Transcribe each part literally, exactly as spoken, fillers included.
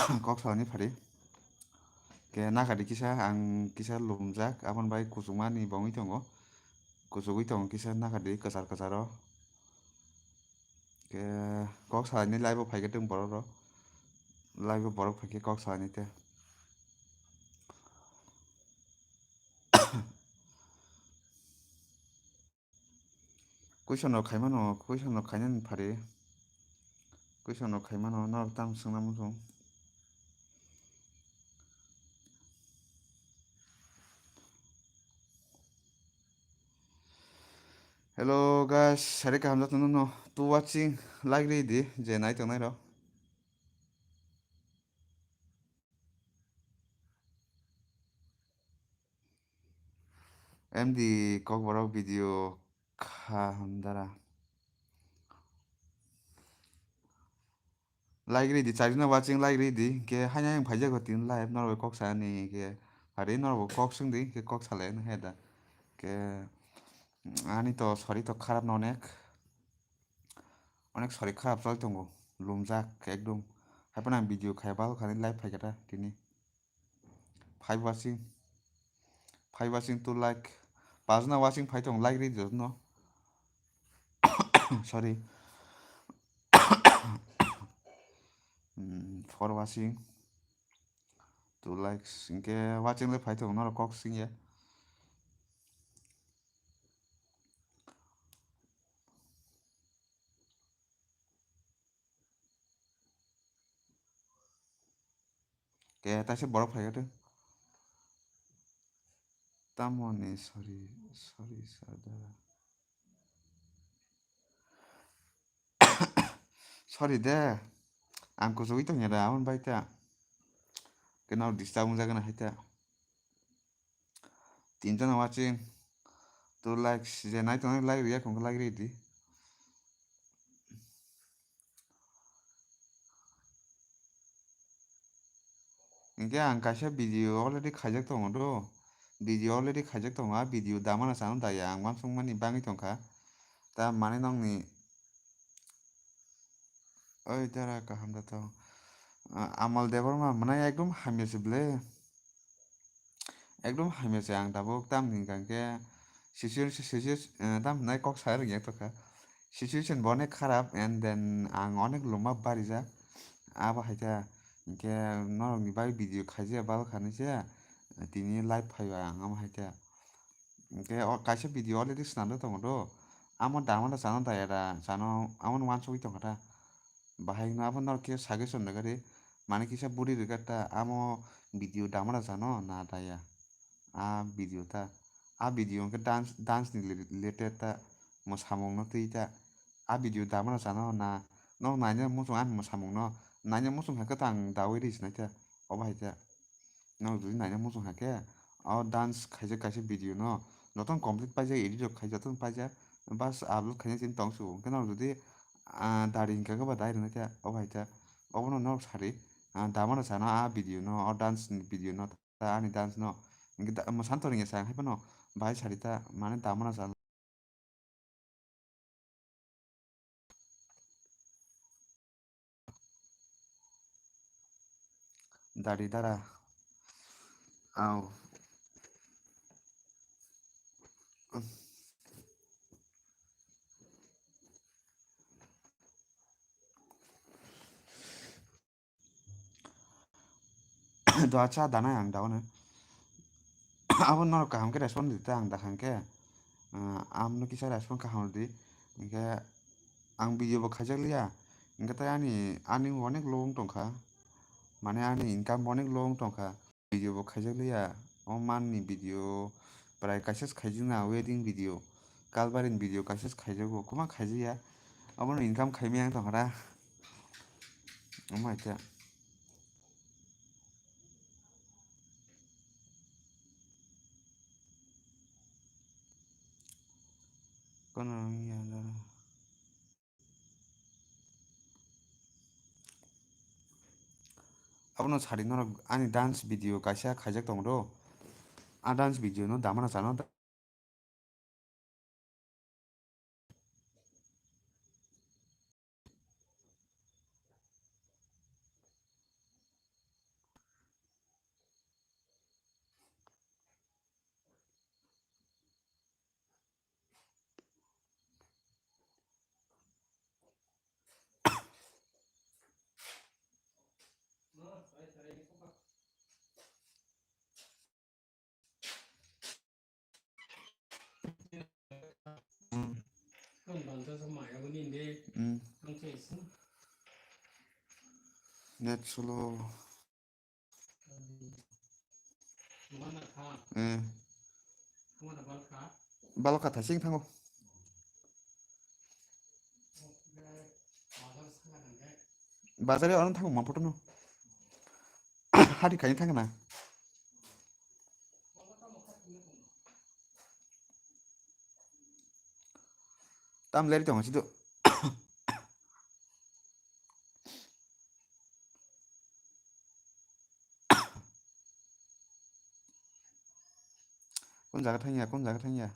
Kok salani phari. Ke nakadi kisa, ang kisa lumjak, aboni bai kuchukmani bo wngwi tongo. Kuchugwi tongo kisa nakadi kwchar kwcharo. Ke kok salani live o phaikhe tong borok rok. Live o borok phaikhe kok salani te. Question rok khaimano, question rok khainani phari. Question rok khaimano, norok tamo swngna muchung. Hello guys, sari kaham jato no, no, to watching, like ri di, je nai tongnai rok. M D Kokborok video kha hamdara. Like ri di, charino watching like ri di, ke hanya yang phaijak tin live norok kok sani ke hari norok kok sung di ke kok sale na heda ke ani to sori to kharap na onek onek sori kharap chol tongo lumjak ekdom haipana video khai bal khani live phaikata tini. Five watching, five watching, two like, pajna watching phai tong like ri jotno. Sorry. Hmm, four watching, two likes, inke watching le phai tong norok kok sing ya. Ke taisa borok phai khe tamoni sorry, sorry, sorry de. Ang kuchugwi tongya da, aboni bai ta. Keno disturb wngjago na hai ta. Tinjana watching, two likes, je nai tongnai like riya, khungkhe like ri di. Hinkhe ang kaisa video already khaijak tongo do. Video already khaijak tongo, a video damana chano daya ang uansukmani bagwi tongkha. Ta mane nokni Oi dara kaham da to. Ah, Amal Debbarma mwnai ekdom hamya se ble. Ekdom hamya se ang tabuk tamni hwnkha khe situation, situation, eh, tam hwnai kok sa rwngya tokha. Situation bo onek kharap and then ang onek luma barijak. Abo hai khe hinkhe norokni bai video khaijaya bal khanwi se tini live phaiba ang amo hai khe. Hinkhe o kaisa video already swnamjak tongo do. Amo damano chana daya da, chano amo uansugwi tongkha ta. Bahai no abo norok khe suggestion rwgadi, mane kisa buri rwgad ta, amo video damano chano na daya. A video ta, a video hinkhe dance, dance ni related ta, mwsamung no twi ta. A video damano chano na, nok naina muchung ani mwsamung no, naina muchung hai khe ta ang dawi ri sinai ta, obo hai ta. Nok jodi naina muchung hai khe, o dance khaijak kaisa video no, jotono complete paijak, edit rok khaijak, jotono paijak, bas upload khaina chini tong su. Hinkhe nok jodi, ah, dari hinkha khe ba dai rwna khe, o hai khe, obono nok sari, ah, damano chano a video no, o dance ni video no, ta ani dance no. Hinkhe da-, mwsang to rwngya sa, hai phano bahai sari ta, mane damano chano. Dari dara. Au. Do acha danai ang daono. Abo norok kaham khe respond di ta ang dakhang khe. Ah, amno kisa respond kaham di. Hinkhe ang video bo khaijak liya. Hinkhe tai ani, ani onek low wng tongkha. Mane ani income bo onek low wng tongkha. Video bo khaijak liya. O manni video prai kaisa se khaijak na wedding video. Kalbarini video kaisa se khaijago. Kwma khaijakya. Abono income khaimaya wng tongkha da. Omo hai khe. Kono wngya da. Abono sadi norok ani dance video kaisa khaijak tongo do. A dance video no damana chano. Net slow. Eh. Balokha thaising thango. Bazar ya orang thango ma photo no. Hadi kain thangna. Tam leri tongo sido. Kun jaga thangya, kun jaga thangya.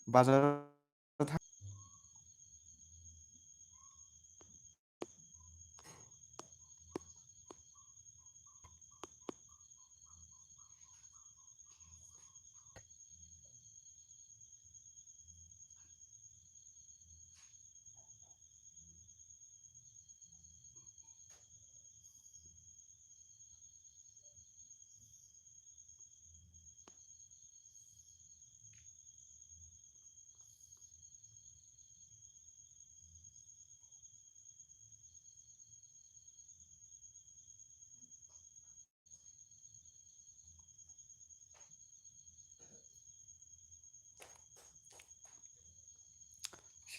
Bazar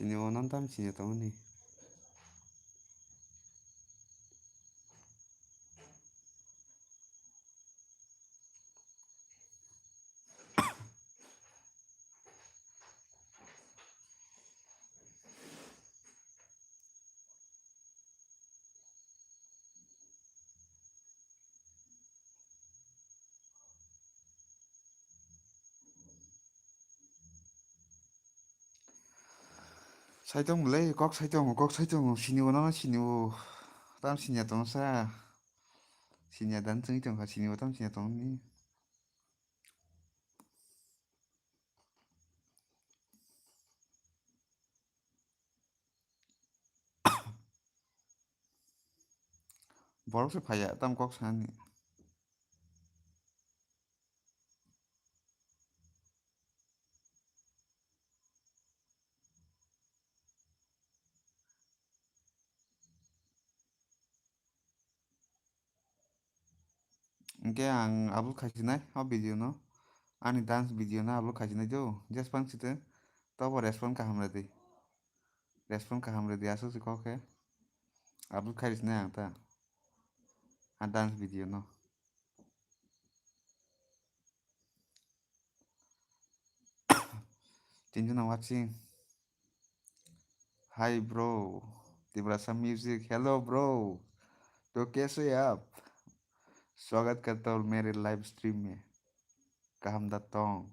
Sini o nam tam sini tongni. Saitongo le, kok saitongo, kok saitongo, sini o, nono sini o, tam sini ya tong sa, sini ya dan chwng tong kha, sini o tam sini ya tong ni. Borok se phaiya, tam kok sani. Hwnkhe ang upload khaisinai o video no, ani dance video no upload khaisinai do, jesphang site tobo respond kaham rwdi, respond kaham rwdi aswk se kok khe upload khaisinai ang ta a dance video no. Tinjana watching. Hi bro, Tiprasa music. Hello bro, to kaise ho aap? Swagat karta hu mere live stream mein. Kaham da tong.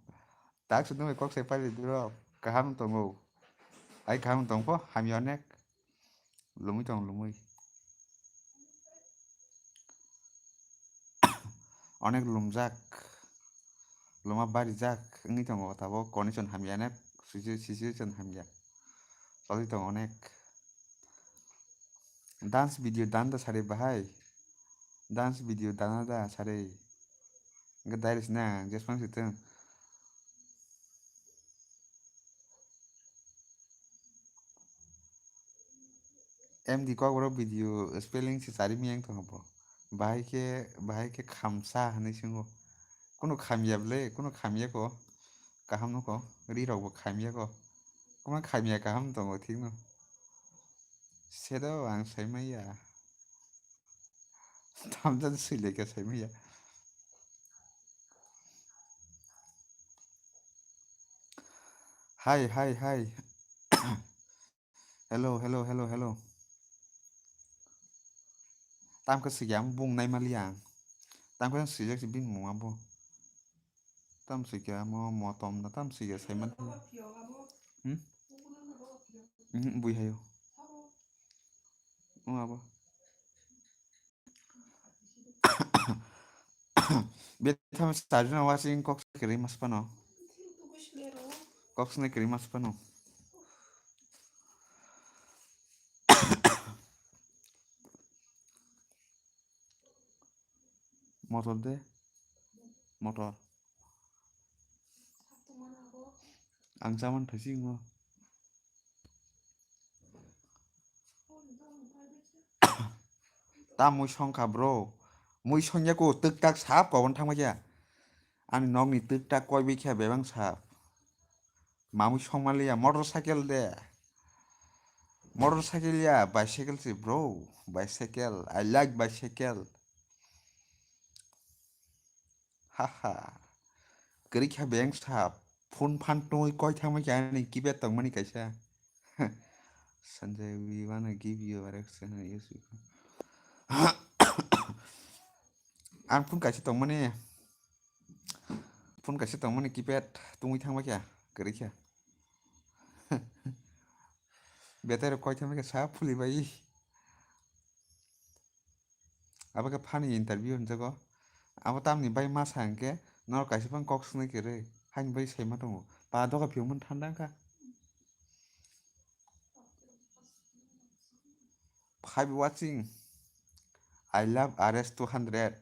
Tak se nung kok se pari bro. Kaham tongo. Ai kaham tong po, hamya onek. Lumui tong lumui. Onek lumjak, luma barijak wngwi tongo, tabuk condition hamya, onek situ-, situation hamya, choli tongo onek. Dance video dan da sari bahai, dance video dana da sari, hwnkhe direct na jesphang sitwng. M D Kokborok video spelling se chari miyang tongo bo. Bahai khe, bahai khe khamsa hinwi swngo. Kunu khamya ble, kunu khamya ko. Kaham no ko. Ri rok bo khamya ko. Kuma khamya kaham tongo thik no. Sedo ang sai maya. Tamjani sui lekha sai maya. Hai, hai, hai. Hello, hello, hello, hello. Tamkhe swikya bung naimaliya ang. Tamkhe swijak si bini mung abo. Tam swikya mo, mo tom na tam swikya sai man. Hmm? Hmm, bui hayo. Mo abo. Betham sajuna wasing kok se kwrwi mas phano. Kok se kwrwi mas phano. Motor de. Motor. Ang chaman thasi ngo. Ta mui songkha bro. Mui songya ko twk tak sap kobon thangma kya. Ani nokni twk tak koi bikha bebang sap. Mamui songmaliya motorcycle de. Motorcycle ya, bicycle si bro. Bicycle. I like bicycle. Haha. Kwrwi kha beng sa. Phone phan twi koi thangma khe ani keypad tongmani kaisa. Sanjay, we wanna give you a reaction. Ang phone kaisa tongmani. Phone kaisa tongmani keypad tungwi thangma khe. Kwrwi kha. Betai rok koi thangma khe sa phuli bai. Abo khe funny interview hinjago. Abo tamni bai masa hwnkhe norok kaisa phano kok swnwi kwrwi. Haini bai saima tongo. Pa doga phiyokmani thanda wngkha. Five watching. I love R S two hundred.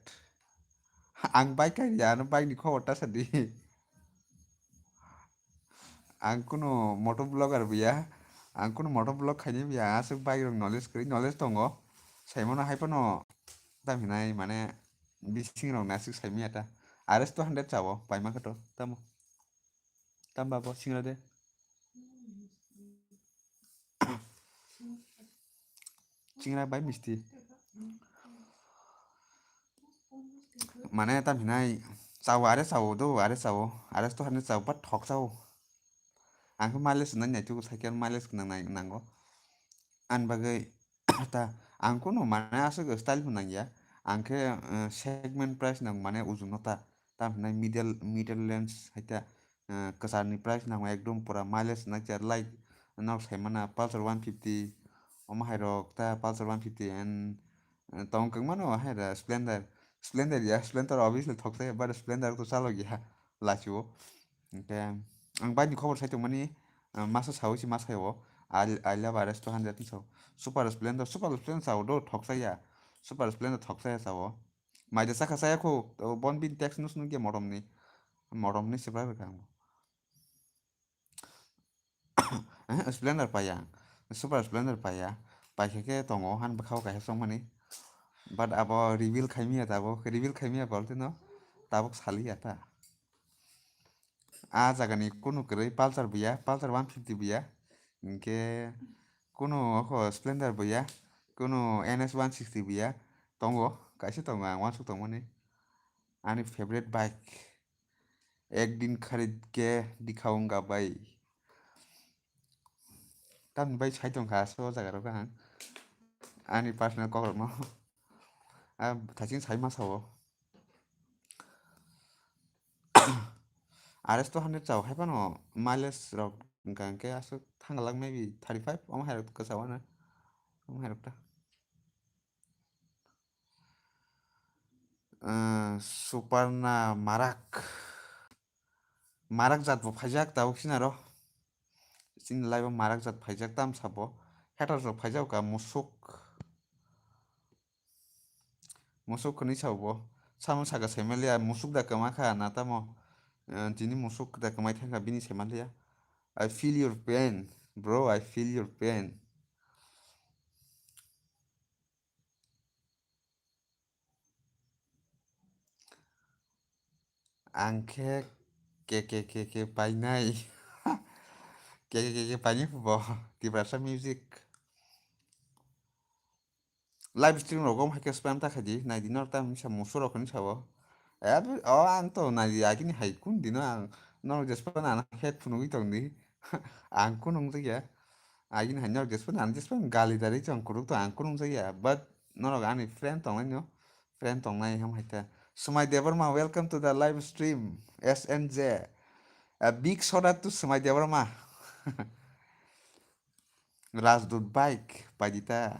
Ang bike kaiya, ano bike ni khobor ta sadi. Ang kuno moto vlogger buya, ang kuno moto vlog khaini buya, aswk bike rok knowledge kwrwi, knowledge tongo. Saimano hai phano tam hinai mane bising rok nasik saimiya ta. R S two hundred chao, paima khe to, tamo. Tam babo singra de. Chingra bai misti. Mane tam hinai chao, are chao do, are chao, are to hane chao, but thok chao. Ang khe mileage nang nai tugo, cycle mileage nang nai nango. Ani bagwi ta ang kuno mane aswk style bo nang ya. Ang khe, eh, segment price nang mane ujung no ta. Tam hinai middle, middle range hai ta. Eh, kwcharni price nango ekdom pura mileage nai char, like, nok saimana Pulsar one fifty, omo hai rok ta Pulsar one fifty and, eh, tong kwbangma no hai da Splendor, Splendor ya, Splendor obviously thok se, but Splendor to chalo ya, lachi o. Hwnkhe ang bike ni khobor sai tongmani, eh, masa sawi si masa o, I, I love R S two hundred ni sao, Super Splendor, Super Splendor sao do thok sa ya, Super Splendor thok sa ya sao. Mai da chakha chaya kho, o bon bin tax nus nung ke morom ni. Morom ni sibra rwkha ang. Eh, Splendor paya. Super Splendor paya. Paikha khe tongo han bwkhao kaisa chongmani. But abo reveal khaimiya tabuk. Reveal khaimiya bolte no tabuk saliya ta. A jagani kunu kwrwi Pulsar buya, Pulsar one fifty buya. Hinkhe kunu oko Splendor buya, kunu N S one sixty buya. Tongo, kaisa tongo ang uansuk tongmani. Ani favorite bike. Ek din kharid ke dikhaunga bhai. Tamni bai sai tongkha aswk o jaga rok ang. Ani personal kok rok no. A thaching sai ma sao. R S two hundred chao hai phano mileage rok hwnkha hwnkhe aswk thang glak maybe thirty five omo hai rok kwchao ano. Omo hai rok ta. Ah, Suparna Marak. Marak jat bo phaijak tabuk sinaro. Chini live o marak jat phaijak tam sabo. Haters rok phaijak ka musuk. Musuk hwnwi sao bo. Samo saka saimanliya, musuk da kwma kha na tamo. Eh, tini musuk da kwmai thangkha bini saimanliya. I feel your pain, bro, I feel your pain. Ang khe ke ke ke ke painai. Ke ke ke ke painai bo Tiprasa music. Live stream rogo hai khe spam ta khaidi, naidi norok ta misa musu rok hinwi sao. Eh, o ang to naidi agini hai kun dino ang norok jespa na head phunugwi tongdi. Ang kun wngjakya. Agini hai norok jespa na jespa gali dari chong kuruk to ang kun wngjakya. But norok ani friend tongnai no. Friend tongnai ham hai ta. Swmai Debbarma, welcome to the live stream. S N J. A big shout out to Swmai Debbarma. Rajdoot bike paidi ta.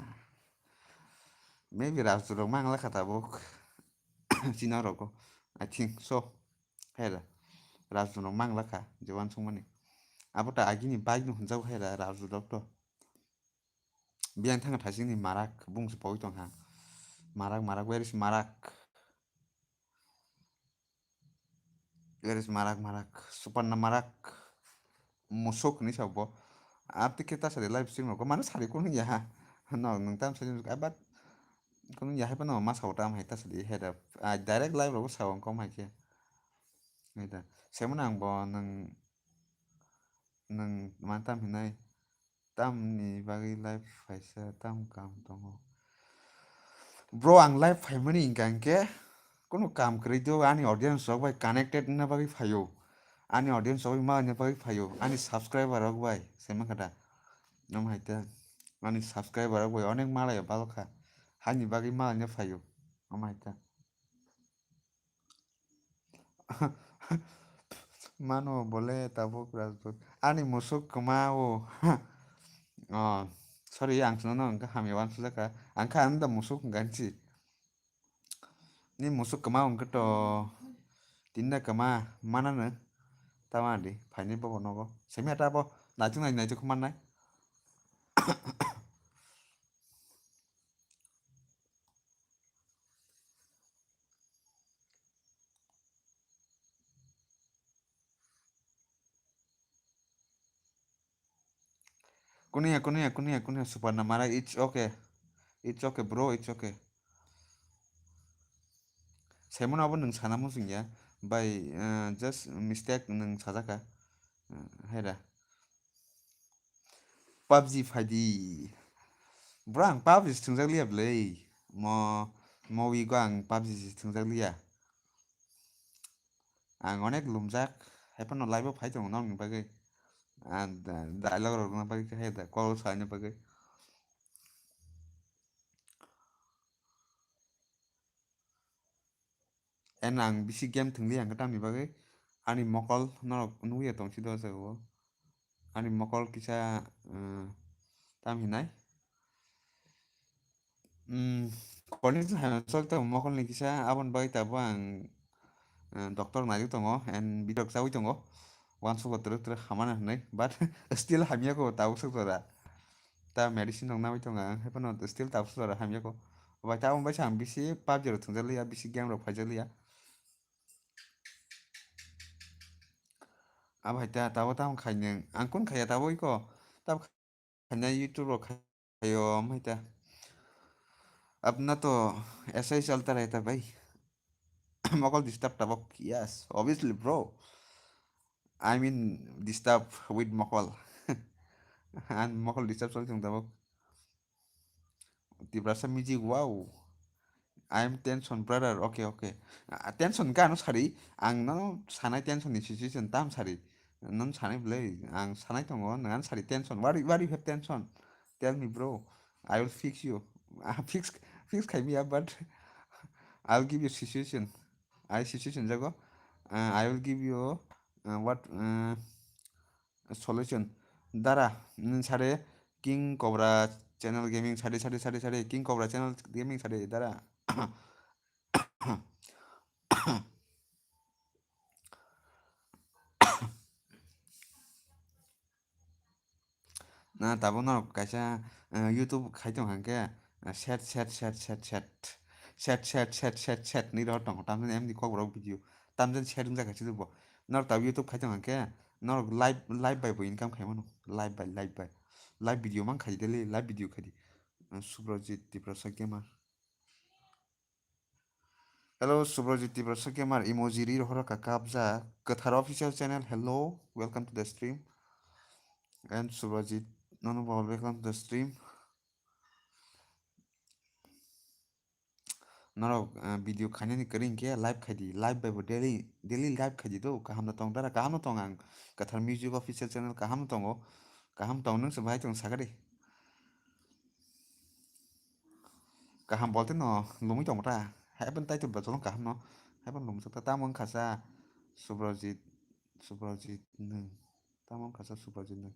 Maybe Rajdoot rok mang lakha tabuk. China rogo. I think so. Hera. Rajdoot rok mang lakha. Jewan sungmani. Abo ta agini bike no hwnjago hera Rajdoot rok to. Biyang thangkha thachingni marak bungsi pogwi tongkha. Marak, marak, where is marak? Where is Marak, Marak? Suparna Marak. Musuk hinwi sa bo. Aboni khe ta sadi live stream rok mano sadi kunu ya ha. No, nwng tam sadi, but kunu ya hai phano ma sao tam hai ta sadi head up. Ai direct live rok sao kom hai khe. Hai ta. Semano ang bo nwng, nwng man tam hinai. Tamni bagwi live phaisa, tam kam tongo? Bro, ang live phaimani hingka hingke kunu kam kwrwi do, ani audience rok bai connected wngna bagwi phaio, ani audience rok bai ma wngna bagwi phaio, ani subscriber rok bai, se mankha da? Omo hai ta, ani subscriber rok bai onek malaya balokha, haini bagwi ma wngna phaio, omo hai ta. Mano bole tabuk Rajput. Ani musuk kwma o. Oh, sorry, ang chwngno wngkha hamya wansukjak kha. Ang kha ani da musuk hwnka hinsi. Ni musuk kwma wngkha to. Tinda kwma manano. Tama di, phaini bobo nogo. Semi ata bo, naituk nai, naituk mannai. Kunuya, kunuya, kunuya, kunuya, Suparna Mara, it's okay. It's okay, bro, it's okay. Saimano abo nwng sana muchung ya, bai, eh, just mistake nwng sajaka. Eh, hai da. PUBG phaidi. Bro, ang PUBG se thwngjak liya bwlwi. Mo, mo week o ang PUBG se thwngjak liya. Ang onek lumjak. Hai phano live o phai tongo nokni bagwi. Ah, da-, dialogue rok rwna bagwi khe hai da, call salna bagwi. And ang bisi game thwngli ang tamni bagwi ani mokol norok nugwi tongsi do jaga o. Ani mokol kisa, eh, tam hinai. Hmm, condition hai chol tong mokol ni kisa, aboni bagwi tabuk ang, eh, doctor naijak tongo and bidok chawi tongo. Wansukgo twrwk twrwk hamani hinwi, but still hamya kho tabuk swk jora. Ta medicine rok nawi tongo ang, hai phano still tabuk swk jora hamya kho. Bai ta omo bai sa ang bisi PUBG rok thwngjak liya, bisi game rok phaijak liya. Abo hai ta, tabuk tamo khai nwng, ang kun khaiya tabuk iko, tabuk khaina YouTube rok khaio, omo hai ta. Apna to aisa hi chalta rehta bhai. Mokol disturb tabuk, yes, obviously bro. I mean disturb with mokol. Ang mokol disturb choli tong tabuk. Tiprasa music, wow. I am tension, brother. Okay, okay. Ah, tension ka ano sari. Ang no sanai tension ni situation tam sari. Non sanai bwlwi. Ang sanai tongo, nang sari tension. What, what you have tension? Tell me, bro. I will fix you. Ah, fix, fix khai me up, but I'll give you situation. I situation jago. Uh, I will give you, uh, what, uh, solution. Dara, mm, sare King Cobra Channel Gaming sare, sare, sare, sare, King Cobra Channel Gaming sare, dara. Na tabuk norok kaisa, eh, YouTube khai tong hwnkhe, eh, set, set, set, set, set. Set, set, set, set, set hinwi rohor tongo. Tamjani M D Kokborok video. Tamjani set wngjak hai se bo. Norok tabuk YouTube khai tong hwnkhe, norok live, live bai bo income khai mano. Live bai, live bai. Live video mang khai di daily, live video khai di. Eh, Subrojit Tiprasa Gamer. Hello, Subrojit Tiprasa Gamer, emoji ri rohor ka kabja. Kwthar Official Channel, hello, welcome to the stream. And Subrojit, nono bo welcome to the stream. Norok, ah, video khainani kwrwi hinkhe live khai di, live bai bo daily, daily live khai di do, kaham no tong dara, kaham no tong ang. Kwthar Music Official Channel kaham no tongo, kaham tong nwng se bahai tong sakari. Kaham bolte no lumui tongma ta. Hai phano title ba cholong kaham no. Hai phano lumui tongta. Tamo wngkha sa Subrojit, Subrojit nwng. Tamo wngkha sa Subrojit nwng.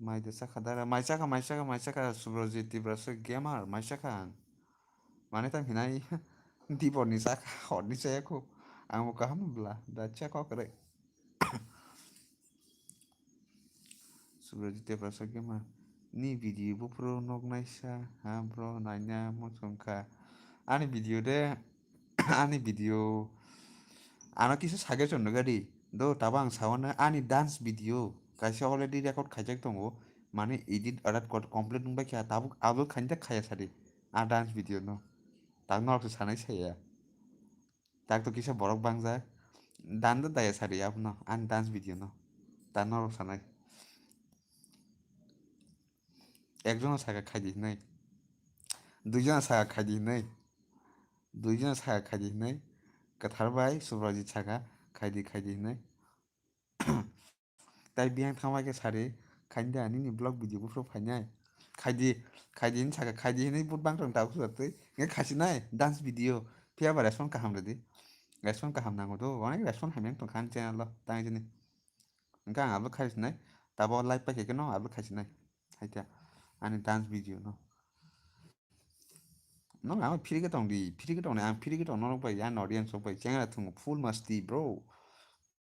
Mai de chakha dara. Mai chakha, mai chakha, mai chakha Subrojit Tiprasa Gamer. Mai chakha ang. Mane tang hinai. Dibor ni chakha, hor ni chaya kho. Ang bo kaham bla. Da chakha kwrwi. Subrojit Tiprasa Gamer ni video buphuru nok naisa ha bro naina muchung kha. Ani video de, ani video, Ano kisa suggestion rwgadi. Do, tabo ang sawana ani dance video kaisa already record khaijak tongo. Mane edit adat kot complete wngbai kha, tabuk upload khainta khaya sadi. A dance video no. Tak norok se sanai saya. Tak to kisa borok bangjak. Dan da daya sadi abono ani dance video no. Tak norok sanai. Ekjono saka khaidi hinai. Duijona saka khaidi hinai. Duijona saka khaidi hinai. Kwthar bai Subrajit saka khaidi khaidi hinai. Tai biyang thangma khe sari khainda nini vlog video buphuru phainai. Khaidi, khaidi hinwi saka, khaidi hinwi but bang tong tabuk suda twi. Nge khaisinai dance video. Phiya ba respond kaham rwdi. Respond kaham nango do. Onek respond hamya tong kha ani channel o. Tang jini. Hwnkhe ang upload khaisinai. Tabo live paikhe khe no upload khaisinai. Haikhe ani dance video no. No, ang free khe tong di, free khe tong di, ang free khe tong norok bai, ani audience rok bai, chengra thung full masti bro.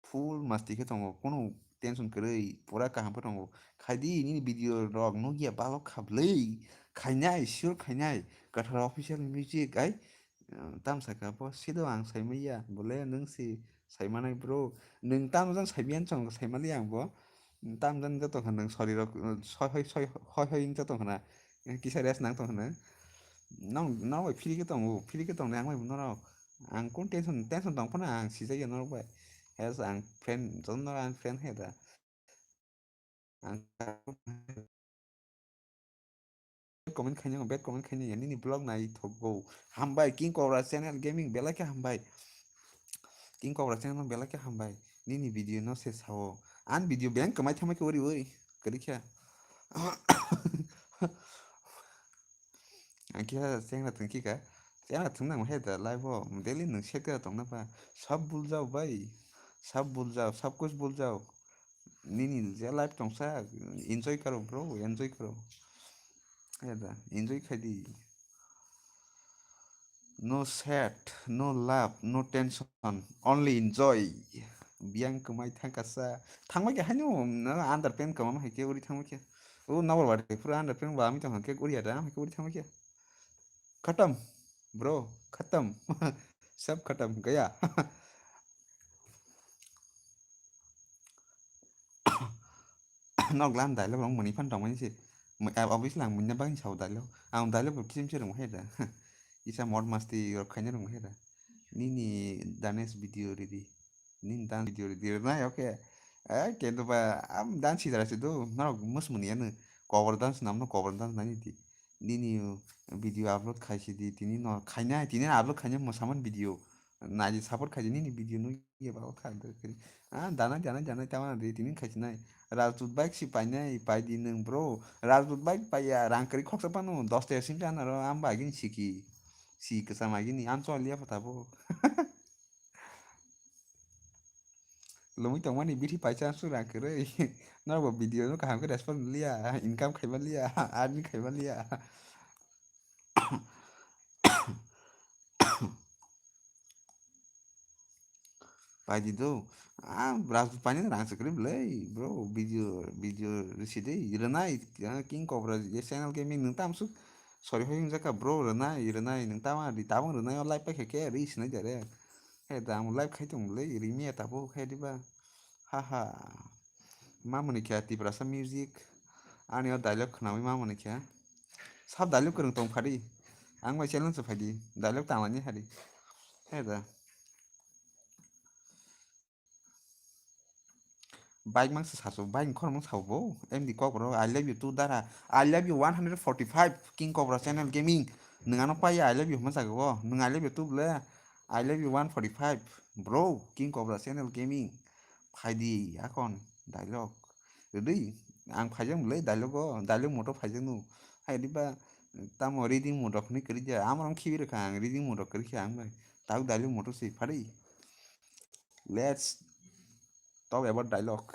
Full masti khe tongo, kunu tension kwrwi, pura kaham khe tongo. Khaidi nini video rok nukya balok khablwi, khainai, sure khainai, Kathar official music ai, eh, tam saka bo, sido ang saimanya, bole nwng si saimanai bro, nwng tam jang saimanya chong saimali ang bo, tam jang joto kha nwng sorry rok, eh, soi hoi, soi hoi hoi wng joto khna, eh, kisa rest nang tong khna. Nong, nong bai free khe tongo, free khe tongnai ang bai norok. Ang kun tension, tension tong phano ang sijak ya norok bai. Hes ang friend, joto norok ang friend he da. Ang comment khainai, bad comment khainai, nini vlog nai thok go. Hambai, King Cobra Channel Gaming, belai khe hambai. King Cobra Channel belai khe hambai. Nini video no se sao. An video beng kwmai thamai khe ori ori. Kwrwi khe. Ang khe chengra thwng khe ka. Chengra thwng nang he da live o. Daily nwng set khe tong na ba. Sab bul jao bai. Sab bul jao, sab kuch bul jao. Nini je life tongsa, enjoy karo bro, enjoy karo. He da, enjoy khai di. No sad, no love, no tension, only enjoy. Biyang kwmai thangkasa. Thangbai khe haino, no, underpant kwmama hai khe uri thangbai khe. O nabor bari pura underpant ba ami tong khe uri ada, hai khe uri thangbai khe. Khatam, bro, khatam. Sab khatam, gaya. Nok lam dialogue rok mwnwi phan tongmani se. Mw-, eh, obviously ang mwnwi bagwi sao dialogue. Ang dialogue rok kichim se rwngmani da. Kisa mod masti rok khaina rwngmani da. Nini dance video ridi. Nini dance video ridi. Rwnai, okay. Eh, kendo ba, am dance hijra se do. Norok mus mwnwi ano. Cover dance namno cover dance nani di. Nini video upload khaisi di. Tini no khaina, tini upload khaina mosaman video. Naidi support khaidi nini video nukya ba o kha de kri. Ah, dana, dana, dana, tama de tini khaisi nai. Rajut bike si painai, paidi nwng bro. Rajut bike paiya, rang kwrwi khoksa phano, dos taka sing tana ro, ang bagini siki. Si kwsa magini, ang choliya pha tabo. Lomwi tongmani bithi paisa su rang kwrwi. Norok bo video no kaham khe respond liya, income khaiba liya, earning khaiba liya. Paidi do. Ah, bras paini rang se kwrwi bwlai, bro. Video, video risi de. Rwnai, ah, King Cobra, ye channel gaming nung tam suk. Sorry, hoi wngjakha, bro, rwnai, rwnai, nung tama di, tabang rwnai, o live paikha khe, ri sinai jare. He da, ang live khai tong bwlai, ri miya tabo khai diba. Ha ha. Mamoni khe Tiprasa music. Ani o dialogue khnawi mamoni khe. Sab dialogue kwrwng tong phadi. Ang bai challenge phaidi. Dialogue tangmani hari. He da. Bike mang se sasu, bike khorang mang sabo. M D Kokborok, I love you too, dara. I love you one hundred forty-five, King Cobra Channel Gaming. Nwng ano paiya, I love you hwnma sago. Nwng I love you too bwle. I love you one forty-five, bro, King Cobra Channel Gaming. Phaidi, akon, dialogue. Rwdi, ang phaijak bwle, dialogue o, dialogue moto phaijak nu. Hai diba, tamo reading moto hwnwi kwrwi ja. Amorok khibi rwkha ang, reading moto kwrwi kha ang bai. Tabuk dialogue moto se phari. Let's talk about dialogue.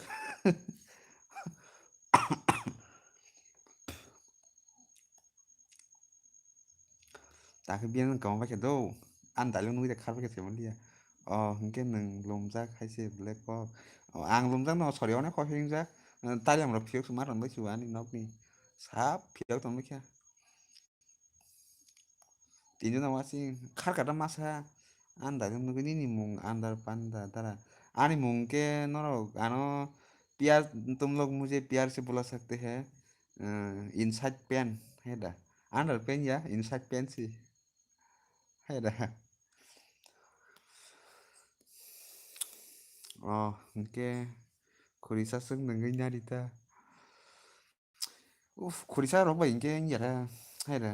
Takhe biyang kama bai khe do. Ang dialogue nugwi de khar bai khe se manliya. O, hwnkhe nwng lumjak hai se black box. O, ang lumjak no, sorry, onek kok hingjak. Taliam rok phiyok suma rwng bai se ani nokni. Sap phiyok tong bai khe. Tinjona wasing khar kata masa, Anda khe nugwi nini mung andar panda dara. Ani mung khe norok ano pyar, tum log mujhe pyar se bula sakte hai, eh, inside pain hai da. Andar pain ya, inside pain si. Hai da. Oh, hwnkhe khurisa swk nungwi nari ta. Uf, khurisa rok bai hwnkhe wngya da. Hai da.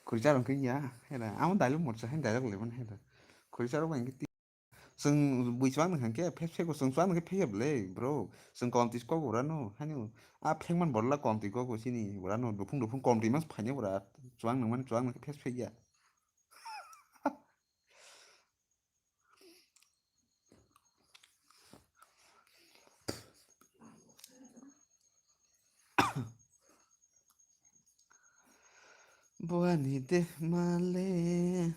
Khurisa rok hwnkhe wngya. Hai da. Amo dialogue morsa hai dialogue lemon hai da. Khurisa rok bai hwnkhe ti-, chwng bui chuang nung hwnkhe phek phek bo chwng chuang nung khe phek ya bwle bro. Chwng kom tis kok ura no. Haino a phek man borla kom twi kok bo chini ura no. Duphung duphung kom twi mas phaini ura. Chuang nung man chuang nung khe phek phek ya. Buani de male.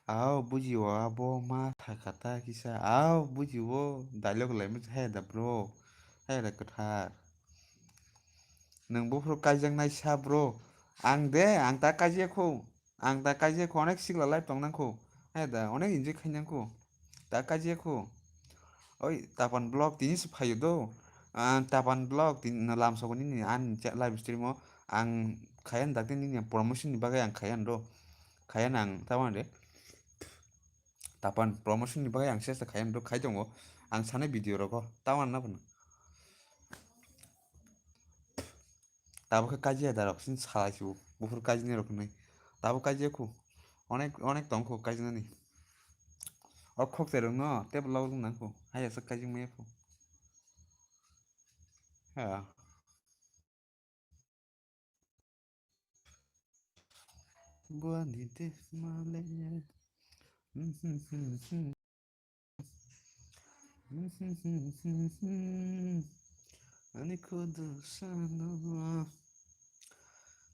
Ao, buji o abo ma thaka ta kisa. Ao, buji o dialogue lai masa hai da bro. Hai da kwthar. Nwng buphuru kaijak nai sa bro. Ang de, ang ta kaijak kho. Ang ta kaijak kho, onek sikla life tong nang kho. Hai da, onek enjoy khai nang kho. Ta kaijak kho. Oi, Tapan vlog tini se phaio do. Ah, Tapan vlog tini no lam sogo nini an che-, live stream o ang khaya dakti nini promotion ni bagwi ang khaya do. Khaya nang tamang de. Tapan promotion ni bagwi ang sesa khaya do khai tongo. Ang sanai video rogo tamang na bono. Tabuk khe kaijia da rok sini salai si buphuru kaijinai rok hinwi. Tabuk kaijia khu. Onek, onek tong khu kaijinani. O khokchai rok no tei vlog rok nang khu. Haiya sak kaijing maya khu. Ha. Buani de male. Ani khudu sano.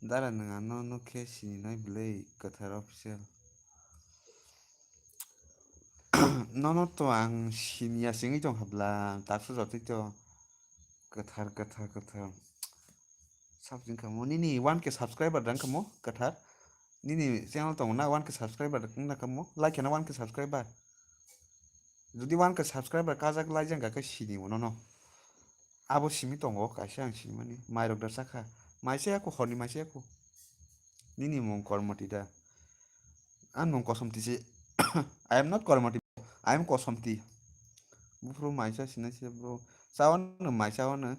Dara nwng ano nukhe sininai bwlwi kwthar official. Nono to ang siniya singwi tong habla, taksa jotoi to kwthar, kwthar, kwthar. Sabjing kamo, nini one K subscriber dang kamo, kwthar. Nini channel tongo na one K subscriber wngna kamo, like na one K subscriber. Jodi one K subscriber kajak lai jang khe sini mo nono. Abo simi tongo, kaisa ang sinimani. Mairok da sakha. Maisa yako, horni maisa yako. Nini mung Kormoti da. Ang mung Kosomti se. I am not Kormoti. I am Kosomti. Buphuru maisa sinai se bro. Chawano maisa wano.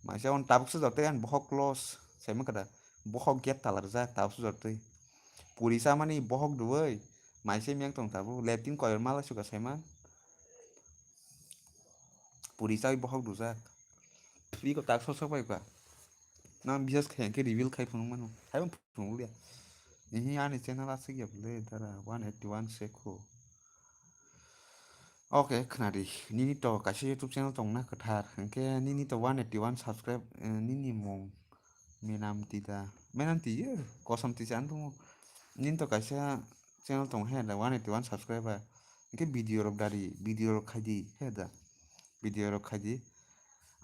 Maisa wano tabuk se jote ang bohok close. Saima kada. Bohok gate talarjak tabuk se jote. Puri chamani bohok duwoi. Maisa miyang tong tabuk. Leptin koyor mala suka saima. Puri chawi bohok dujak. Iko tak sok sok pai ka. Nang bisas khai ke reveal khai phunuk mano. Hai phunuk liya. Ihi ani channel asik ya bole dara one eighty one sekho. Okay, khnadi. Nini to kaisa YouTube channel tong na kwthar. Hwnkhe nini to one eighty one subscribe, eh, nini mung Menam Tida. Menam Tiya, Kosom Tisa ang tongo. Nini to kaisa channel tong he da one eighty one subscriber. Hwnkhe video rok dari, video rok khai di he da. Video rok khai di.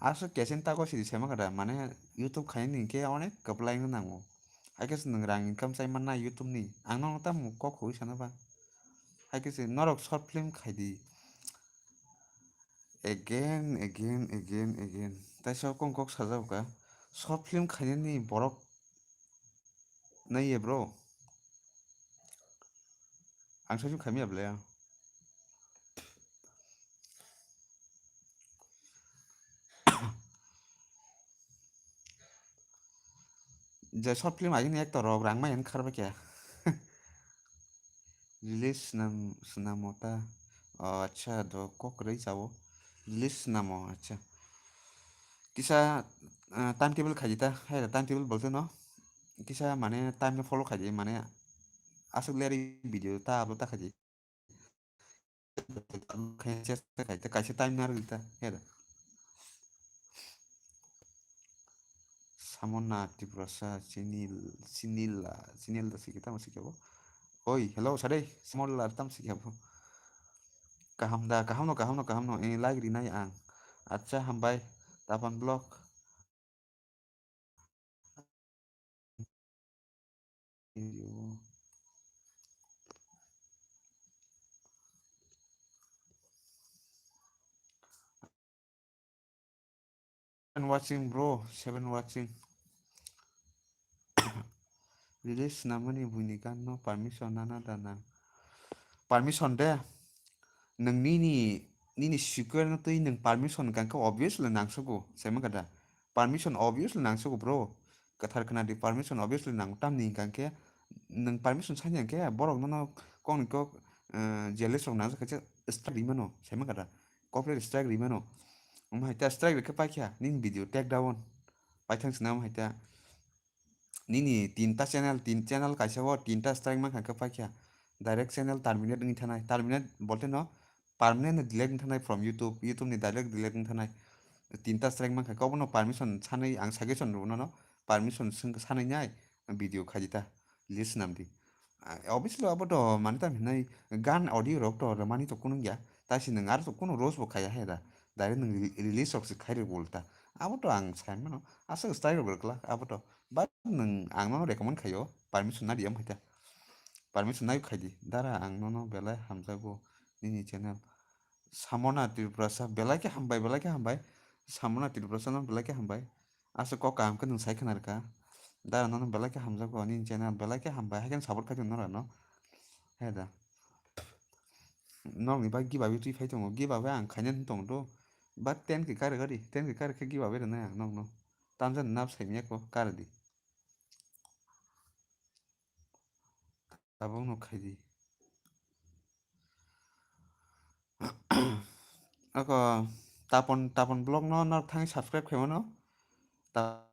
Aswk kesin tago sidi sema kada, mane YouTube khaini hwnkhe onek kwplai wngna nango. Hai khe se nwng rang income chai manna YouTube ni. Ang nono tamo kok khogwi sana ba. Hai khe se norok short film khai di. Again, again, again, again. Taisa kong kok sajao ka. Short film khainani borok nai ye bro. Ang short film khaimya bwle. Je short film agini actor rok rang mai kharba kya. Release swnam, swnamo ta. O, acha, do kok kwrwi chao. Release swnamo, acha. Kisa, ah, timetable khaidi ta. Hai da, timetable bolte no. Kisa mane time no follow khaidi, mane aswk leri video ta upload ta khaidi. Kaisa time narwkdi ta, hera. Samona Tiprasa, Sinil, Sinila, Sinil da sikhe tamo sikhe bo. Oi, hello, sadai, Samona tamo sikhe bo. Kaham da, kaham no, kaham no, kaham no, eh, like rinai ang. Acha, hambai, Tapan Vlog. Iyo. Seven watching, bro, seven watching. Release namani buini gan no permission nana da nang. Permission de. Nang nini, nini secure no twi nang permission gan ka obviously nang sugo. Sema kada. Permission obviously nang sugo, bro. Kathar khna di permission obviously nang tam ni gan ke. Nang permission sanya ke borok no no kong ni kok, eh, jealous rok nang sa kacha strike ri mano. Sema kada. Copyright strike ri mano. Omo hai ta strike rikhe paikha nini video take down. Paithang sina omo hai ta. Nini tinta channel, tin channel kaisa o tinta strike mankha khe paikha. Direct channel terminate wngwi thanai. Terminate bolte no permanent delete wngwi thanai from YouTube. YouTube ni direct delete wngwi thanai. Tinta strike mankha khe obono permission sanai ang suggestion rwno no permission swng sanai nai video khaidi ta list namdi. Ah, obviously abo to mani tam hinai gan audio rok to mani to kunung ya. Ta si nang ar to kuno roast bo khaya hai da. Direct nang re-, release rok se khai rwgo ulta. Abo to ang sai mano. Aswk style rok rwkla abo to. But nwng ang no recommend khaio, permission na di, omo hai ta. Permission na khaidi. Dara, ang nono belai hamjago nini channel. Samona Tripurasa, belai khe hambai, belai khe hambai. Samona Tripurasa no belai khe hambai. Aswk kok kaham khe nwng sai khna rwkha. Dara, nono belai khe hamjago nini channel, belai khe hambai. Haikhe support khai tongo norano. He da. Norokni bai giveaway twi phai tongo. Giveaway ang khaina wng tongo do. But ten K kare gari, ten K kare khe giveaway rwnai ang nokno. Tamjani nap saimya ko kare di. Tabukno khaidi. Ako Tapon, Tapon vlog no norok thangwi subscribe khaimano. Ta-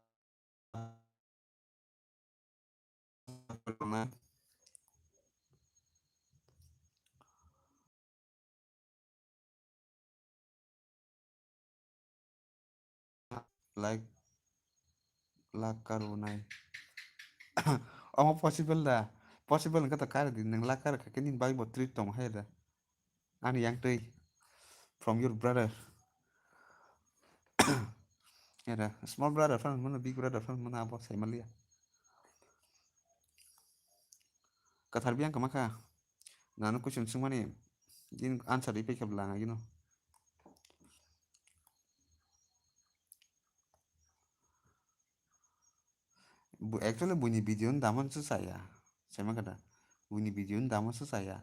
Like, lakh karunai. Omo possible da? Possible wngkha to kar di, nwng lakh kar kha khe nini bagwi bo treat tong hai da. Ani yang twi. From your brother. Era, small brother fan mano, big brother fan mano, abo sai maliya. Kathar biyang kama kha. Nano question swngmani, din answer ipai khe bwla ang agino. Bu-, actually buini video no dama se chaya. Sema kada. Buini video no dama se chaya.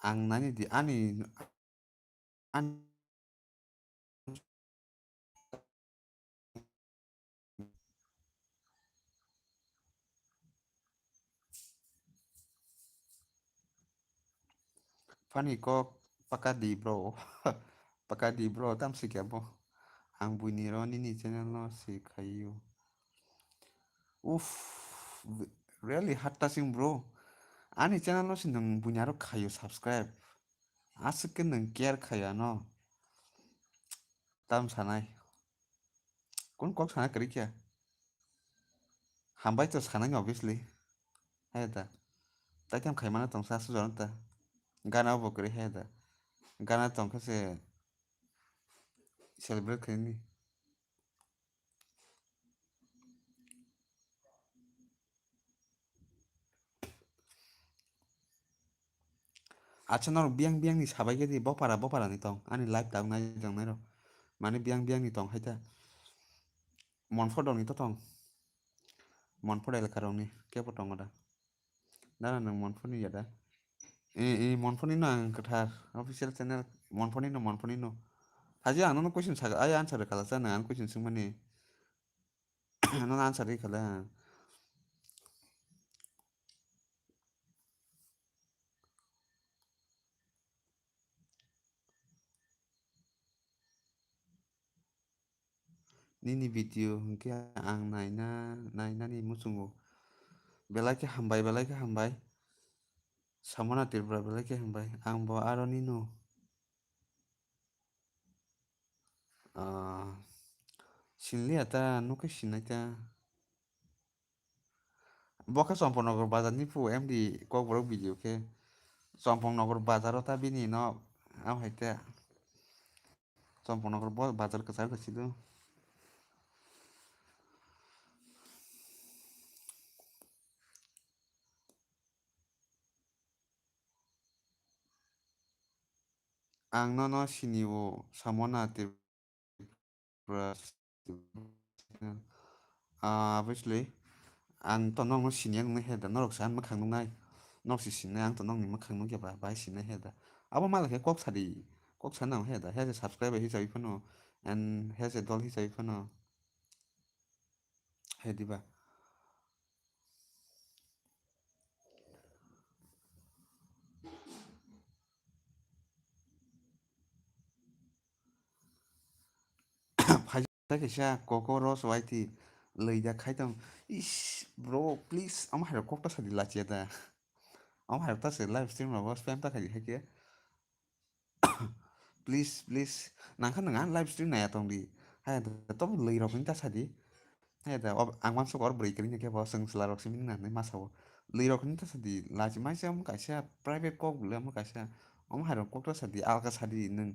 Ang nani di, ani, ani Funny kok paka di bro. Paka di bro, tam sikya bo. Ang buini ro nini channel no si khayu. Uff, really heart touching bro. Ani channel no si nwng buini aro khayu subscribe. Aswk khe nwng care khayu ano. Tam sanai. Kun kok sana kwrwi khe? Hambai to sanai obviously. Hai da. Taitam khaimano tong sa sujar ta. Gana bo kwrwi hai da. Gana tong khe se celebrate khaini. Acha norok biyang biyang ni sabai khe di bopara bopara ni tong ani live tak nai tong nai rok mane biyang biyang ni tong hai ta Monpho dong ni to tong Monpho elaka rok ni kebo tongo da dana nwng Monpho ni ya da e e Monpho ni no ang kwthar official channel Monpho ni no Monpho ni no haji ang no question sa ai answer khala cha nang ang question swng mani Ano answer ri khala. Nini video hwnkhe ang naina nainani muchungo. Belai khe hambai, belai khe hambai. Samona Tripura belai khe hambai. Ang bo aro nino. Ah, sinliya ta, nokhe sinai ta. Bo khe Chomponogor bazar ni phu M D Kokborok video khe. Chompongnogor bazar o ta bini no, am hai te. Chompongnogor bo bazar kwchar kwchwi do. Ang nono sini o, Samona Tripura. Ah, obviously, ang to nokno siniya nungni he da, norok se ang mwkhang nuknai. Norok se sinai, ang to nokni mwkhang nukya ba, bai sinai he da. Abo mala khe kok sadi, kok sana he da, he se subscriber hisabi phano, and he se dol hisabi phano. He diba. Phaisa kaisa Coco Rose Y T lei da khai tong. Ish, bro, please, omo hai rok kok ta sadi lachiya da. Omo hai rok ta se live stream rogo spam ta khai di hai khe. Please, please, nang kha nang ang live stream naiya tong di. Hai da, tobo lei rok ni ta sadi. Hai da, ob-, ang uansuk or bwrwi kwrwi ni khe bo chwng chwla rok simi nang nai masa o. Lei rok ni ta sadi, lachi mai se omo kaisa private kok le omo kaisa. Omo hai rok kok ta sadi, alka sadi, nwng,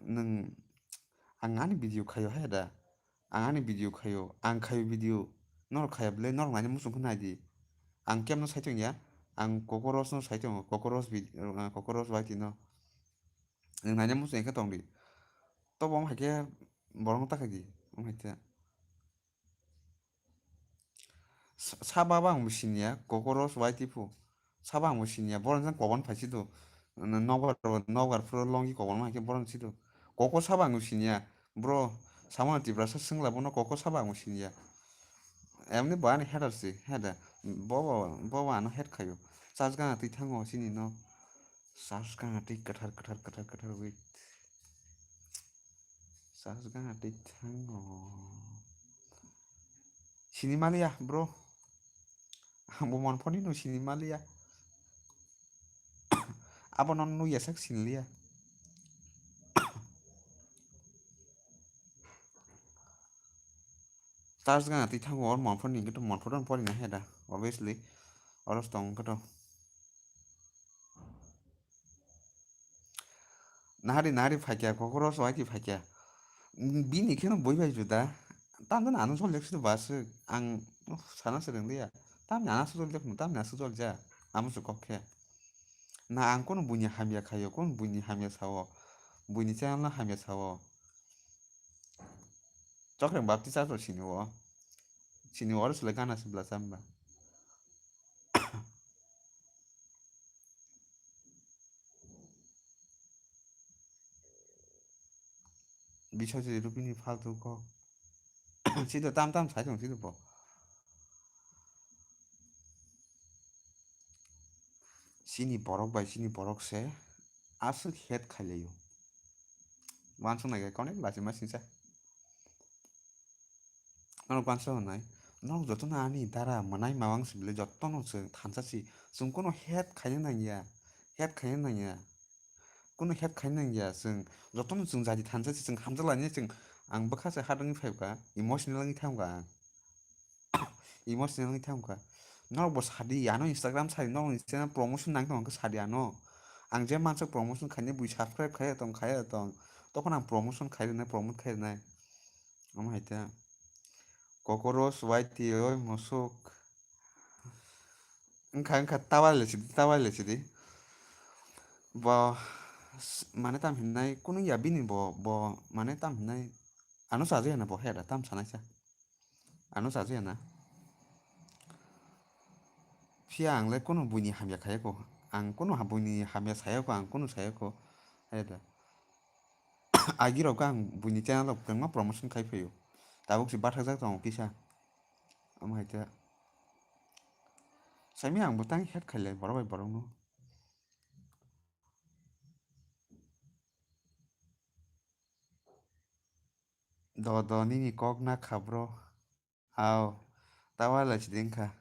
nwng, ang ani video khaio hai da. Ang ani video khaio, ang khaio video, norok khaya bwle, norok naina muchung khe nai di. Ang kemno sai tong ya, ang Coco Rose no sai tongo, Coco Rose vid-, ah, Coco Rose Y T no. Nwng naina muchung khe tong di. Tobo omo hai khe borok no ta khai di, omo hai khe. Sa-, saba bo ang bo siniya, Coco Rose Y T phu. Saba ang bo siniya, borok jang koban phai sido. Nokbar, nokbar phuro longi koban ma khe borok sido. Coco saba ang bo siniya, bro, samano Tiprasa swngla bono Coco saba ang bo siniya. Emni bo ani hater si, hater. Bo, bo, bo, bo ano hate khayo. Chas gana twi thango sini no. Chas gana twi kwthar, kwthar, kwthar, kwthar, wait. Chas gana twi thango. Sini maliya, bro. Ang bo mon phone no sini maliya. Abo no nukya sak sinliya. Chas gana twi thango, or mon phone ni khe to mon phone pori na he da, obviously. Oro tong khe to. Nahari, nahari phaikya, Coco Rose Y T phaikya. Bini kheno boi bai juda. Tamjani ano sol jak sido ba swk. Ang, uff, sana se rwngya. Tamni ano sol jak, tamni ano sol ja. Amo se kok khe. Na ang kono buini hamya khaio, kono buini hamya sao. Buini channel no hamya sao. Chokrang baptist ato sini o. Sini o oro sele gana se bla chamba. Biswajit Rupini faltu kok. Sido tam tam sai tong sido bo. Sini borok bai sini borok se aswk hate khailaio. Uansuk nai khe konek lachima singsa. Norok uansuk nai, norok jotono ani dara mwnai mawang si bile jotono chwng thansa si, chwng kono hate khaina nangya, hate khaina nangya. Kono hate khaina nangya, chwng jotono chwng jadi thansa si, chwng hamjak lainai chwng, ang bwkha se hardwng phaikha, emotional wngwi thangkha ang. Emotional wngwi thangkha. Norok bo sadi, ano Instagram sadi, norok ni channel promotion nang tong khe sadi ano. Ang je mansa promotion khainai bui subscribe khaiya tong, khaiya tong. Tokon ang promotion khai rwnai, promote khai rwnai. Omo hai ta. Kokoroch Y T oi musuk. Wngkha, wngkha, tawai le sidi, tawai le sidi. Bo, s-, mane tam hinai, kunu ya bini bo, bo, mane tam hinai. Ano sajui hana bo, hera tam sanai sa. Ano sajui hana. Phiya ang le kunu buini hamya khaya ko. Ang kunu ha-, buini hamya saya ko, ang kunu saya ko. Hera. Agi rok ang buini channel rok kwbangma promotion khai phaio. Tabuk si bathajak tongo kisa. Omo hai ta. Saimya ang bo tang hate khailai borok bai borok no. Do do nini kok na kha bro. Au. Tawa lai chidi wngkha.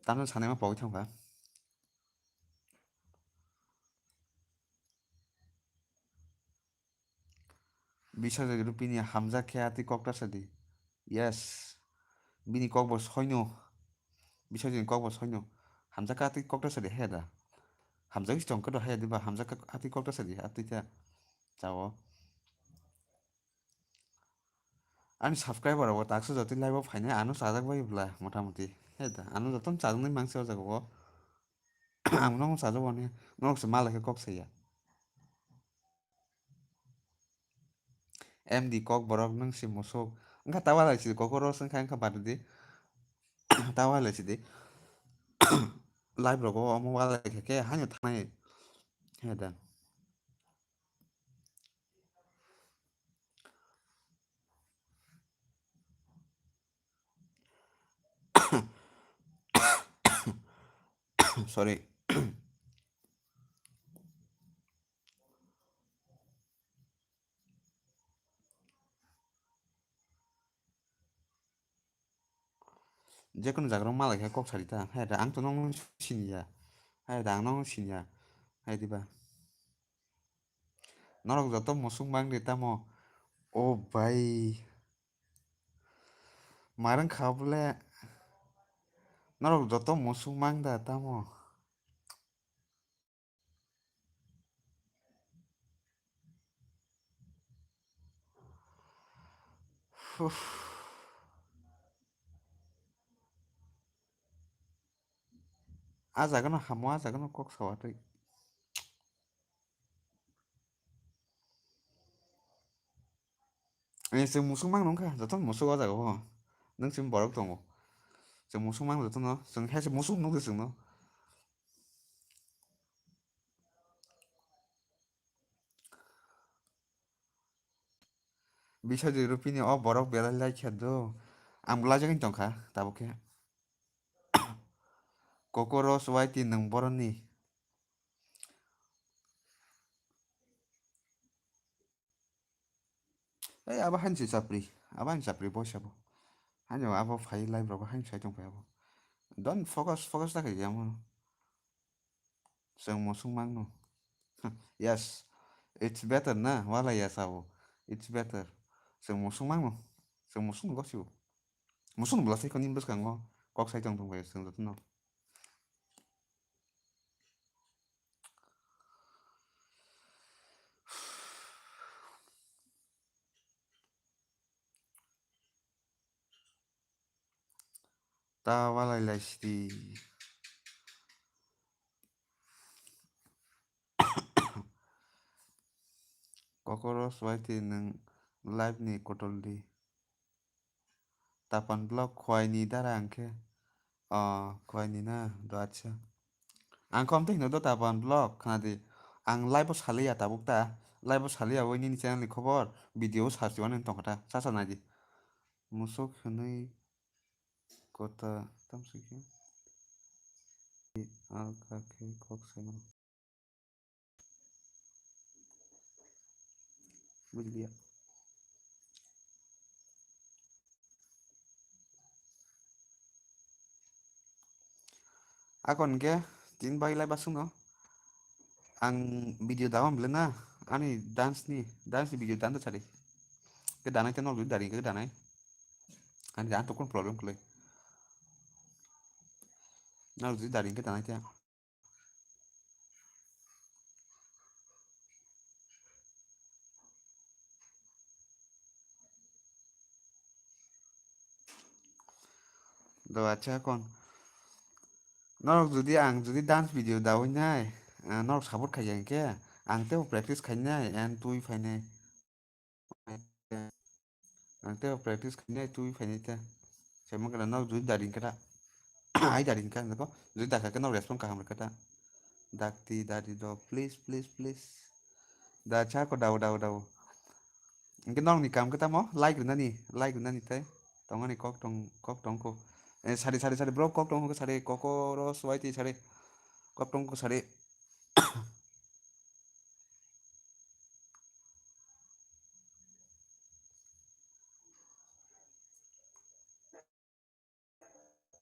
Tamo sanai ma pogwi thangkha. Biswajit Rupini hamjak khe atwi kok ta sadi. Yes. Bini kok bo soino. Biswajit ni kok bo soino. Hamjak khe atwi kok ta sadi he da. Hamjak si tong khe do he diba hamjak khe atwi kok ta sadi atwi ta. Chao. Ani subscriber rok bo taksa jotoi live o phainai ano chajak bai bwla mota moti. He da ano jotono chajaknai mangsi o jaga o. Ang nono sajak mani, norok se malai khe kok saya. M D kok borok nwng se musuk. Wngkha ta walai sidi kokoro wngkha wngkha bad di. Ta walai sidi. Live rogo omo walai khe khe haino thanai. He da. Sorry. Jekunu jaga rok malai khe kok sari ta. Hai da ang to nong siniya. Hai da ang nong siniya. Hai diba. Norok joto musuk mang de tamo. O bai. Marang kha bole. Norok joto musuk mang da tamo. Uff. Ah jaga no hamo, ah jaga no kok sawa twi. Eh, chwng musuk mang nung kha, joto musuk o jaga o. Nung chwng borok tongo. Chwng musuk mang joto no, chwng he se musuk nugwi chwng no. Biswajit Rupini o borok belai lai khe do. Ang belai jagani tongkha, tabuk khe. Kokoros Y T nwng boroni. Ei, abo haini se chapri. Abo haini chapri boy sabo. Haino abo phai live rogo haini sai tongphai abo. Don't focus, focus ta khaidi amo. Chwng musuk mangno. Yes. It's better na. Wala ya sabo. It's better. Chwng musuk mangno. Chwng musuk no gosibo. Musuk no bwlasai koni bwskango. Kok sai tong tongphai chwng jotono. Ta walai lai sidi. Kokoro swai twi nwng live ni kotol di. Tapan block khwai ni dara ang khe. O, khwai ni na, do acha. Ang kom tei hino do Tapan block, khna di. Ang live o saliya tabuk ta. Live o saliya oi nini channel ni khobor, video o sa chiwani tongkha ta. Sa sa nai di. Musuk hwnwi kota tam se khe. Alka khe kok sai mano. Bujilia. Akon ke tin bai lai basung no. Ang video dawa bole na. Ani dance ni, dance ni video dan da chari. Ke danai te no dari ke danai. Ani dan to kon problem kule. Na dari ke danai te. Do acha kon. Norok jodi ang jodi dance video dawi nai, ah, norok support khai ya hwnkhe, ang tebo practice khai nai, and twi phai nai. Ang tei practice khainai twi phainai ta. Saiman kana nok jui daring kata. Ai daring ka nako. Jui dakha khe nok respond kaham kata. Dakti dari do please, please, please. Da cha ko dao, dao, dao. Engke nok ni kam kata mo like rinani, like rinani tai. Tongani kok tong, kok tong ko. Eh, sari, sari, sari, bro, kok tong ko sari, kokoro swai ti sari. Kok tong ko sari.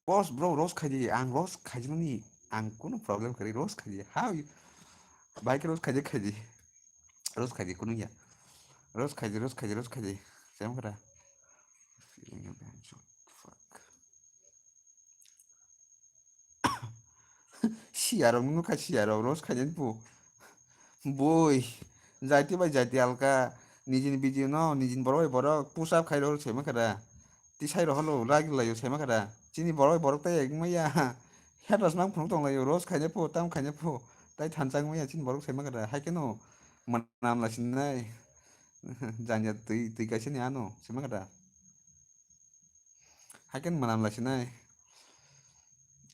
Boss, bro, roast khaidi, ang roast khaidi mani, ang kuno problem kari, roast khaidi. How you? Bike roast khaidi, khaidi. Roast khaidi, kuno ya. Roast khaidi, roast khaidi, roast khaidi. Sem kara. Fuck. Siyarok nukha siyarok roast khainani bo. Boi, jaiti bai jaiti alka, nijini video no, nijini borok bai borok push up khairok saimankha da. Tisai rok holo ragi laio saimankha da. Chini borok bai borok tai ek maya. Hepras mang phunuk tong lai, roast khaina pho, tam khaina pho. Tai thansa wngya chini borok sai mangkha da. Hai kheno manam lai sinai. Janya twi, twi kaisa ni ano sai mangkha da. Hai kheno manam lai sinai.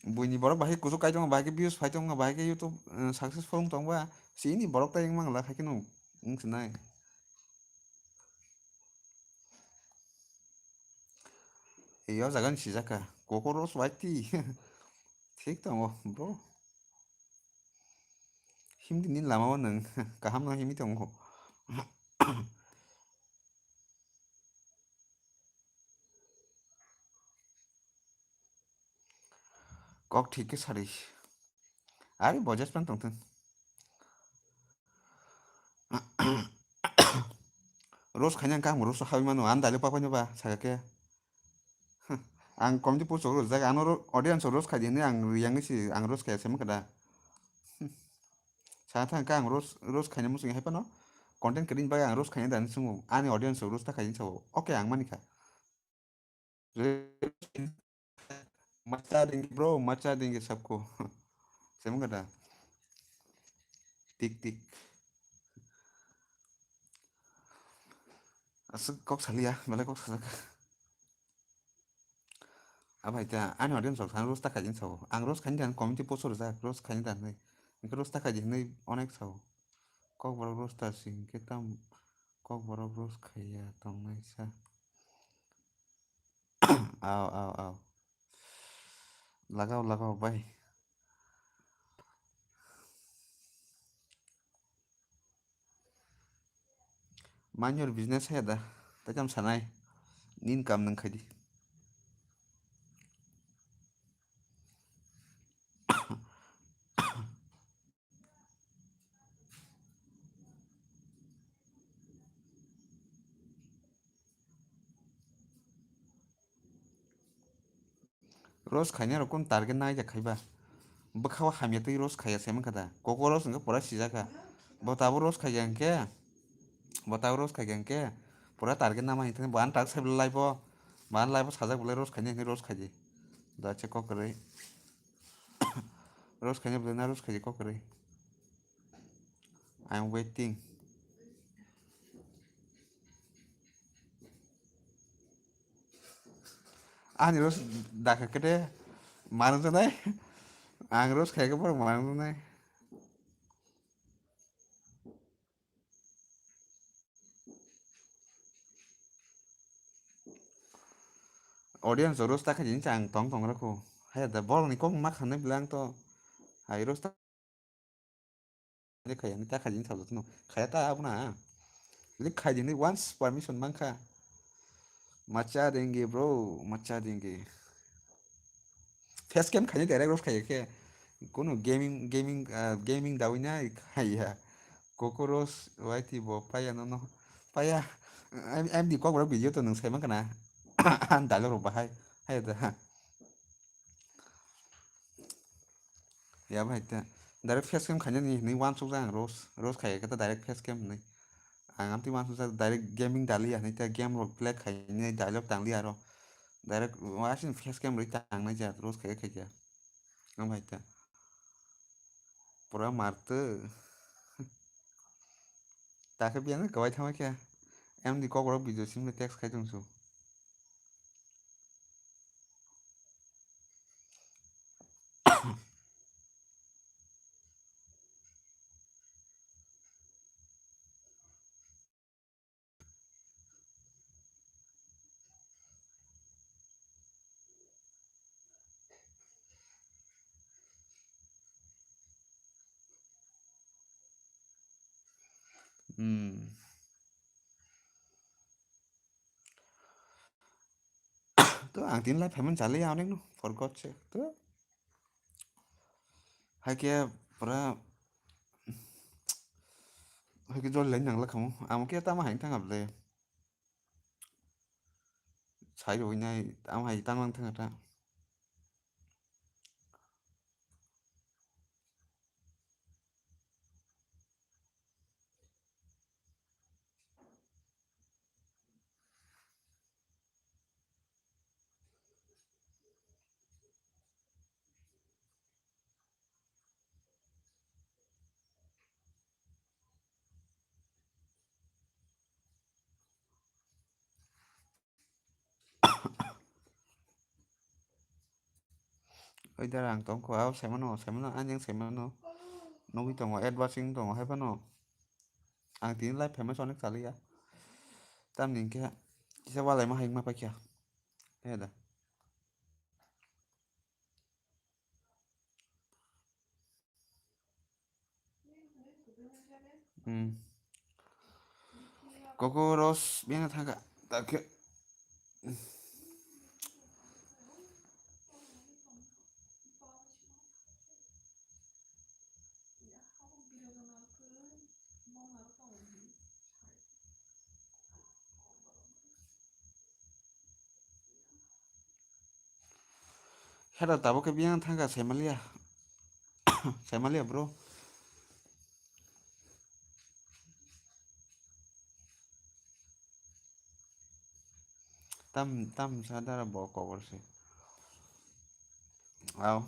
Buini borok bahai kuchuk kai tongo, bahai khe views phai tongo, bahai khe YouTube, eh, successful wng tongba. Chini borok tai wng mangla hai kheno wng sinai. Ei, o jaga ni sijak kha. Kokoro swati. Thik tongo, bro. Himdi ni lama o nwng kaham no himwi tongo. Kok thik khe sari. Ari bo jes pan tongthung. Roast khaina ang kaham roast hawi mano, ang dialogue papai no ba, saka khe. Ang comedy post rok rwjak, ano ro-, audience rok roast khai di hinwi ang riyang si, ang roast khaiya se mankha da. Sa thang khe ang roast, roast khaina muchung hai phano, content create ni bagwi ang roast khaina da hinwi swngo, ani audience rok roast ta khai hinwi sao, okay ang manikha. Macha denge bro, macha denge sabko. Sema kata. Tik tik. Aswk kok saliya, belai kok sajak. Abai ta, ani audience rok ang roast ta khaijin sao. Ang roast khaini dan community post rwjak, roast khaini dan hinwi. Hwnkhe roast ta khaijin hinwi onek sao. Kok borok roast ta si hwnkhe tam kok borok roast khaiya tongnai sa. Au, au, au. Lagao, lagao, bai. Mind your business hai da. Tei tamo sanai. Nini kam nwng khai di. Roast khainai rok kunu target nai jak khaiba. Bwkha o hamya twi roast khaiya se mankha da. Kokoroach hwnkhe pura sijak kha. Bo tabuk roast khaiya hwnkhe, bo tabuk roast khaiya hwnkhe pura target nama hinwi thani bo ani target sai belai bo. Bo ani live o sajak belai roast khainai hinwi roast khaidi. Da che kok kwrwi. Roast khainai belai na roast khaidi kok kwrwi. I am waiting. Ani roast dakha kete manung janai. Ang roast khaikhe borok manung janai. Audience rok roast ta khaidi hinwi ang tong tong rokho. Haya da borokni kok ma khanai belai ang to. Hai roast ta Ani khaya ni ta khaidi ni sabjak no. Khaya ta abuna. Ni khaidi ni once permission mankha. Macha denge bro, macha denge. Face cam khaidi direct roast khaya khe. Kono gaming, gaming, ah, gaming dawi na khaya. Kokoroach Y T bo paya no no. Paya. M D kok bro video to nung sai mankha na. An dialogue rok bahai. Hai da. Ya bai ta. Direct face cam khainani hinwi uansukjak ang roast. Roast khaiya khe ta direct face cam hinwi. Ang amtwi uansukjak direct gaming daliya hinwi ta game rok play khainai dialogue tangliya aro. Direct uansuk face cam rwi tangnai ja roast khaiya khaikhe. Am hai ta. Pura martwi. Takhe biyang kwbai thangma khe. M D kok rok video simi text khai tongsu. Hmm. To ang tini lai phaimani chaliya onek no, for God's sake. To hai khe pura hai khe joli lai nangla khamu. Amo khe tamo hai thang able. Sai rwi nai, tamo hai tamo wng thang ta. Oi da, ang tongkho, ao saimano, saimano, ani ang saimano. Nugwi tongo, advertising tongo, hai phano. Ang tini live famous onek chaliya. Tamni hwnkhe kisa walai ma hai wngma paikha. He da. Hmm. Koko ros bena thangka. Takhe. Hera tabuk khe biyang thangkha, saimaliya. Saimaliya, bro. Tam, tam sa dara bo kobor se. Ao.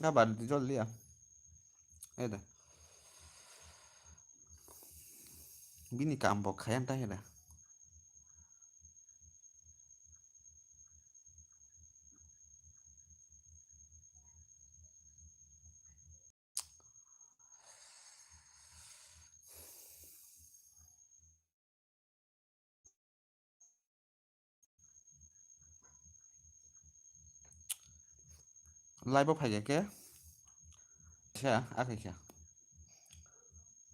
Ga bar di jol liya. Eda. Bini kam bo khayan ta heda. Live o phaikha khe. Khe, a khe khe.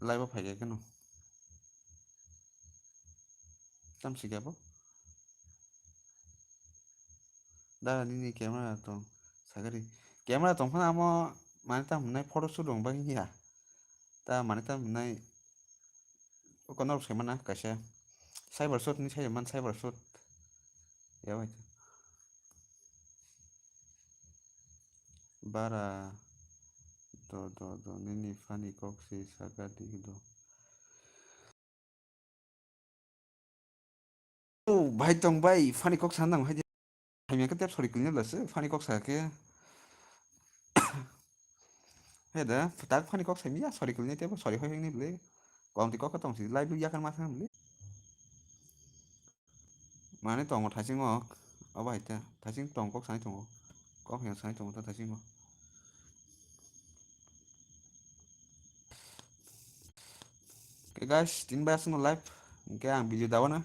Live o phaikha khe no. Tam sikya bo. Da nini camera tong sagari. Camera tong phano amo mane tam hwnai photo shoot rong bagwi ya. Ta mane tam hwnai o kono rok sai mana kaisa. Cyber shot ni sai man cyber shot. Ya bai. Bara do do do nini funny kok si sagari do. O bhai tong bhai, funny kok sana nang hai. Hamya ke tep sorry kulne blase, funny kok sa ke. He da, tak funny kok sa miya, sorry kulne tep, sorry hoi hoi ni ble. Kom ti kok tong si, live ya kan ma sang ble. Mane tong thasing ok, o bhai ta, thasing tong kok sai tong. Kok yang sai tong ta thasing ok. Okay guys, tin bai aswk no live, hingke ang video dawana.